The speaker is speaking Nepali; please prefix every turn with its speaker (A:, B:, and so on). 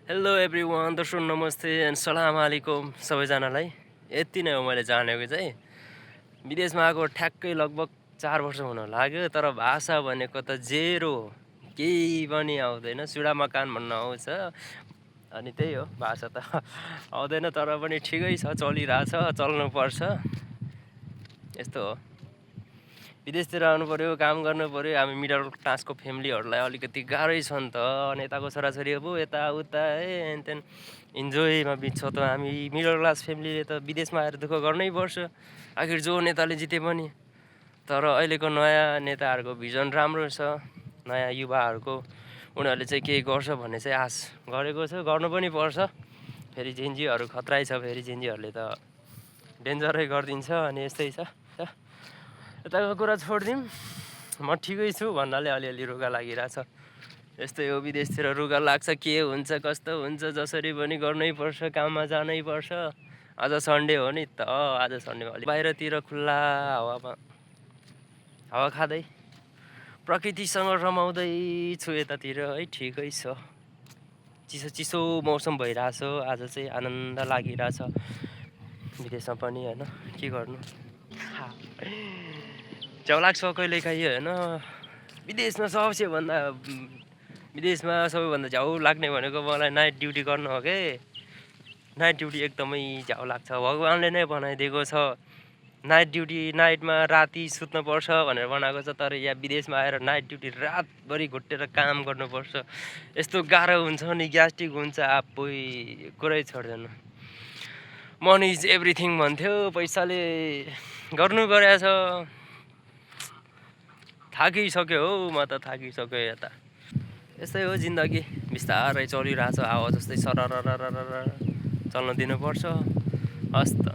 A: हेलो एभ्रिवान, दर्शक नमस्ते एन्ड सलाम आलेकुम सबैजनालाई। यति नै हो मैले जानेको चाहिँ। विदेशमा आएको ठ्याक्कै लगभग 4 वर्ष हुन लाग्यो, तर भाषा भनेको त जेरो हो, केही पनि आउँदैन। सुडा मकान भन्न आउँछ, अनि त्यही हो, भाषा त आउँदैन तर पनि ठिकै छ, चलिरहेछ, चल्नुपर्छ, यस्तो हो। विदेशतिर आउनु पऱ्यो, काम गर्नु पऱ्यो। हामी मिडल क्लासको फ्यामिलीहरूलाई अलिकति गाह्रै छ नि त। अनि यताको छोराछोरी अब यताउता हेनतेन इन्जोयमा बित्छ त। हामी मिडल क्लास फ्यामिलीले त विदेशमा आएर दुःख गर्नै पर्छ, आखिर जो नेताले जिते पनि। तर अहिलेको नयाँ नेताहरूको भिजन राम्रो छ, नयाँ युवाहरूको। उनीहरूले चाहिँ केही गर्छ भन्ने चाहिँ आश गरेको छ, गर्नु पनि पर्छ। फेरि जेन्जीहरू खतरै छ, फेरि जेन्जीहरूले त डेन्जरै गरिदिन्छ, अनि यस्तै छ। यताको कुरा छोडिदिउँ, म ठिकै छु भन्नाले अलिअलि रुगा लागिरहेछ। यस्तै हो, विदेशतिर रुगा लाग्छ, के हुन्छ कस्तो हुन्छ, जसरी पनि गर्नै पर्छ, काममा जानै पर्छ। आज सन्डे हो नि त, आज सन्डेमा अलिक बाहिरतिर खुल्ला हावा खाँदै प्रकृतिसँग रमाउँदै छु यतातिर है। ठिकै छ, चिसो चिसो मौसम भइरहेछ आज चाहिँ, आनन्द लागिरहेछ विदेशमा पनि होइन। के गर्नु, च्याउ लाग्छ कहिलेकाहीँ होइन। विदेशमा सबैभन्दा झ्याउ लाग्ने भनेको मलाई नाइट ड्युटी गर्नु हो के। नाइट ड्युटी एकदमै झ्याउ लाग्छ। भगवान्ले नै बनाइदिएको छ नाइट ड्युटी, नाइटमा राति सुत्नुपर्छ भनेर बनाएको छ। तर यहाँ विदेशमा आएर नाइट ड्युटी रातभरि घुटेर काम गर्नुपर्छ। यस्तो गाह्रो हुन्छ नि, ग्यास्ट्रिक हुन्छ, आफै कुरै छोड्दैन। मनी इज एभ्रिथिङ भन्थ्यो, पैसाले गर्नु गएको छ। थाकिसक्यो हौ, म त थाकिसक्यो यता। यस्तै हो जिन्दगी, बिस्तारै चलिरहेछ, हावा जस्तै सरररररर चल्न दिनुपर्छ। हस् त।